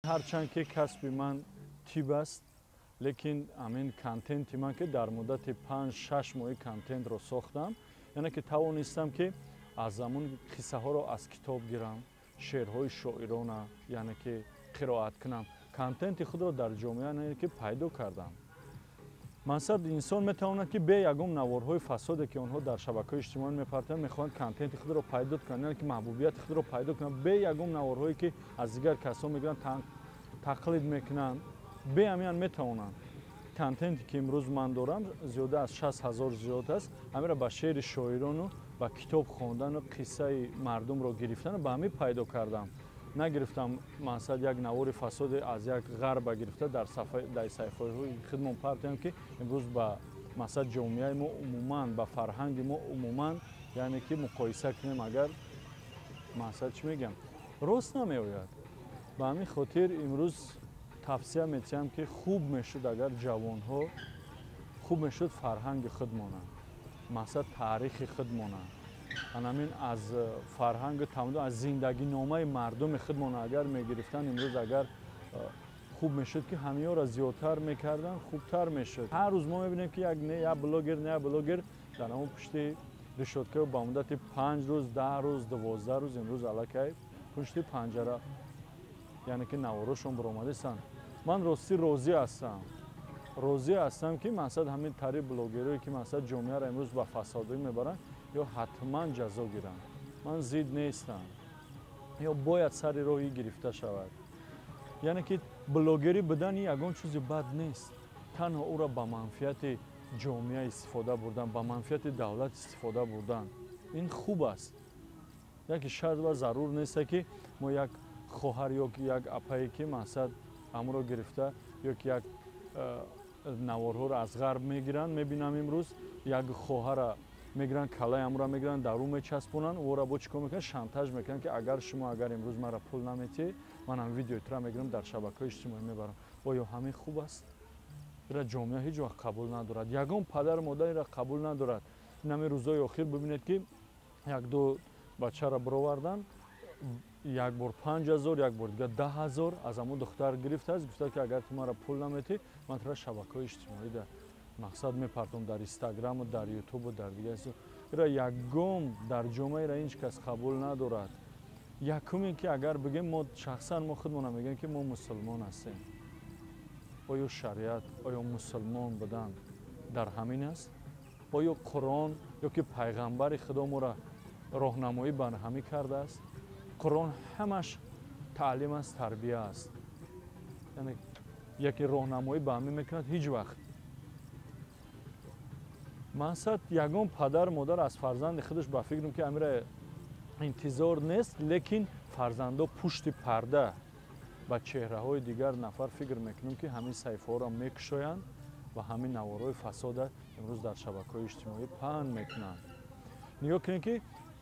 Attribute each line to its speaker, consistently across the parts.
Speaker 1: Ҳарчанд ки касби ман тиб аст, лекин ҳамин контенти ман, ки дар муддати 5-6 моҳи контентро сохтам, яъне ки тавонистам, ки аз ҳамун қиссаҳоро аз китоб гирам, шеърҳои шоирона, яъне ки қироат кунам, контенти худро дар ҷомеа, яъне ки пайдо кардам. Мақсад, инсон метавонад, ки бе ягон наворҳои фасоде, ки онҳо дар шабакаҳои иҷтимоӣ мепартоянд, мехоҳанд контенти худро пайдо кунанд, яъне ки маҳбубияти худро пайдо кунанд, бе ягон наворҳое, ки аз дигар касон мегиранд, тақлид мекунанд, бе ҳамин метавонанд. Контенте, ки имрӯз ман дорам, зиёда аз 60 000 зиёд аст. Ҳаминро ба шеъри шоирону ба китоб хондану қиссаи мардумро гирифтану ба ҳамин пайдо кардам. Нагирифтам, мақсад, як навори фасоде аз як ғарба гирифта дар саҳифаҳои худмон партоям, ки имрӯз ба, мақсад, ҷомеаи мо умуман, ба фарҳанги мо умуман, яъне ки муқоиса кунем агар, мақсад, чӣ мегӯям, рост намеояд. Ба ҳамин хотир имрӯз тавсия метиҳам, ки хуб мешуд, агар ҷавонҳо, хуб мешуд, фарҳанги худ монанд, мақсад, таърихи худ монанд, анамин аз фарҳангу тамаддун, аз зиндагиномаи мардуми худмон агар мегирифтанд имрӯз, агар хуб мешуд, ки ҳамиёро зиёдтар мекарданд, хубтар мешуд. Ҳар рӯз мо мебинем, ки як не як блогер, не як блогер дар ҳамон пушти решётка ба муддати 5 рӯз, 10 рӯз, 12 рӯз имрӯз аллакай пушти панҷара, яъне ки наворошон баромадастанд. Ман ростӣ розӣ ҳастам, розӣ ҳастам, ки, мақсад, ҳамин тари блогерое, ки, мақсад, ҷомеаро имрӯз ба фасодӣ мебаранд, ё ҳатман ҷазо гиранд. Ман зид нестам, ё бояд сари роҳӣ гирифта шавад. Яъне ки блогерӣ будани ягон чизи бад нест, танҳо ӯро ба манфиати ҷомеа истифода бурдан, ба манфиати давлат истифода бурдан, ин хуб аст. Яке шарт ва зарур несте, ки мо як хоҳар ё як апае, ки, мақсад, амро гирифта ё ки як наворҳоро аз ғарб мегиранд. Мебинам, имрӯз як хоҳара мегиранд, калаи амро мегиранд, дар ӯ мечаспонанд, ӯро бо чӣ кор мекунанд? Шантаж мекунанд, ки агар шумо, агар имрӯз маро пул наметиҳед, ман ҳам видеои тура мегирам, дар шабакаҳои иҷтимоӣ мебарам. Оё ҳамин хуб аст? Ира ҷомеа ҳеҷ вақт қабул надорад, ягон падару модар ира қабул надорад. Ин ҳамин рӯзҳои охир бибинед, ки як-ду бачаро бироварданд, як бор 5000, як бор дигар 10 000 аз ҳамон духтар гирифтааст. Гуфта, ки агар ту маро пул наметиҳӣ, ман тура шабакаҳои иҷтимоӣ, мақсад, мепартом, дар Инстаграму дар Ютубу дар дигар. Ира ягон дар ҷомеа ира ҳеҷ кас қабул надорад. Якуме, ки агар бигем, мо шахсан, мо худмона мегӯем, ки мо мусулмон ҳастем. Оё шариат, оё мусулмон будан дар ҳамин аст? Оё Қуръон ё ки пайғамбари Худо моро роҳнамоӣ бар ҳамин кардааст? Қуръон ҳамаш таълим аст, тарбия аст, яъне яке роҳнамоӣ ба ҳамин мекунад? Ҳеҷ вақт, мақсад, ягон падару модар аз фарзанди худаш, ба фикрам, ки амира интизор нест. Лекин фарзандо пушти парда ба чеҳраҳои дигар нафар, фикр мекунем, ки ҳамин саҳифаҳоро мекушоянд ва ҳамин наворҳои фасода имрӯз дар шабакаҳои иҷтимоӣ паҳн мекунанд. Нигоҳ кунед, ки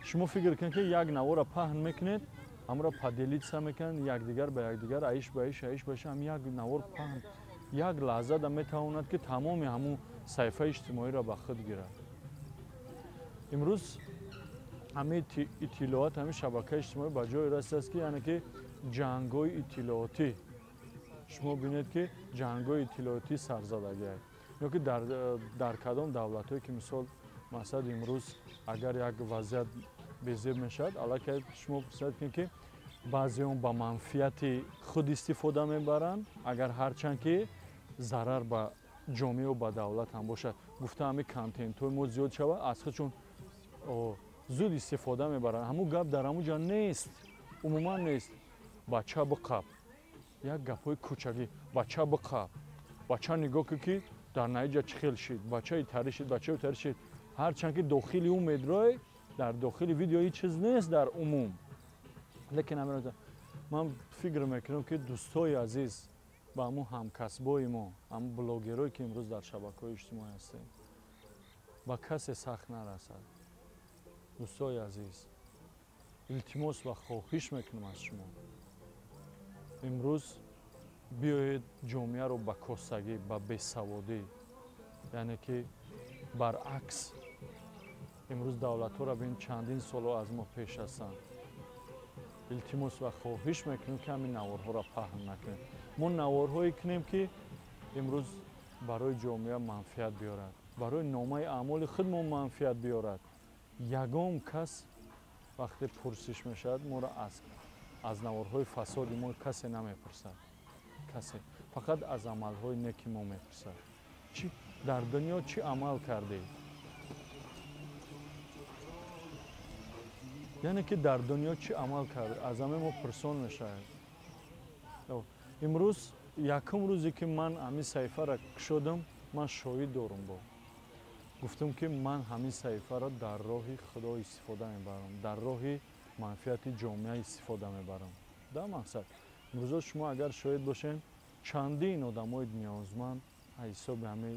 Speaker 1: шумо фикр кунед, ки як навора паҳн мекунед, ҳамро поделиться мекунанд якдигар ба якдигар, аиш ба иш, аиш ба иш. Ҳам як навор паҳн як лаҳзада метавонад, ки тамоми ҳамун саҳифаи иҷтимоиро ба худ гирад. Имрӯз ҳамин иттилоот, ҳамин шабакаи иҷтимоӣ ба ҷое расидааст, ки, яъне ки ҷангҳои иттилоотӣ, шумо бинед, ки ҷангҳои иттилоотӣ сарзадагиа ё ки дар кадом давлатҳое, ки мисол, мақсад, имрӯз агар як вазъият безеб мешавад, аллакай шумо пурсад кунед, ки баъзеон ба манфиати худ истифода мебаранд, агар ҳарчанд ки зарар ба ҷомеау ба давлат ҳам бошад. Гуфта, ҳамин контентҳои мо зиёд шавад, аз худшон зуд истифода мебаранд. Ҳамун гап дар ҳамун ҷо нест, умуман нест. Бача биқаб, як гапҳои кӯчагӣ: бача биқаб, бача, нигоҳ кун, ки дар наиҷа чӣ хел шид, бачаи тари шид, бачаи тари шид. Ҳарчанд ки дохили ӯ медрой, дар дохили видео ҳеҷ чиз нест дар умум. Лекин ман фикр мекунам, ки дӯстои азиз, ба ҳамун ҳамкасбои мо, ҳамун блогерое, ки имрӯз дар шабакаҳои иҷтимоӣ ҳастем, ба касе сахт нарасад. Дӯстои азиз, илтимос ва хоҳиш мекунам аз шумо: имрӯз биёед, ҷомеаро ба косагӣ, ба бесаводӣ, яъне ки баръакс, имрӯз давлатҳоро бин, чандин солҳо аз мо пеш ҳастанд. Илтимос ва хоҳиш мекунем, ки ҳамин наворҳоро паҳн накунем. Мо наворҳое кунем, ки имрӯз барои ҷомеа манфиат биёрад, барои номаи аъмоли худмон манфиат биёрад. Ягон кас вақте пурсиш мешавад, моро аз наворҳои фасоди мо касе намепурсад, касе фақат аз амалҳои неки мо мепурсад. Чӣ дар дунё чӣ амал кардед? Яъне ки дар дунё чӣ амал кард, аз ҳамаи мо пурсон мешавад. Имрӯз якум рӯзе ки ман ҳамин саҳифаро кушодам, ман шоҳид дорум, бо гуфтам, ки ман ҳамин саҳифаро дар роҳи Худо истифода мебарам, дар роҳи манфиати ҷомеа истифода мебарам. Да мақсад имрӯзо шумо агар шоҳид бошед, чандин одамои ниёзманд аз ҳисоби ҳамин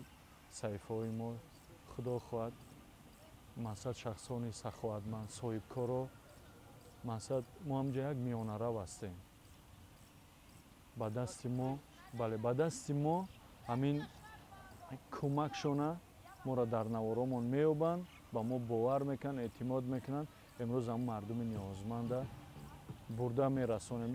Speaker 1: саҳифаҳои мо, Худо хоҳад, мақсад шахсони саховатманд, соҳибкоро, мақсад мо ҳамҷа як миёнарав ҳастем. Ба дасти мо, бале, ба дасти мо ҳамин кӯмакшона моро дар наворомон меёбанд, ба мо бовар мекунанд, эътимод мекунанд. Имрӯз ҳам мардуми ниёзманда бурда мерасонем.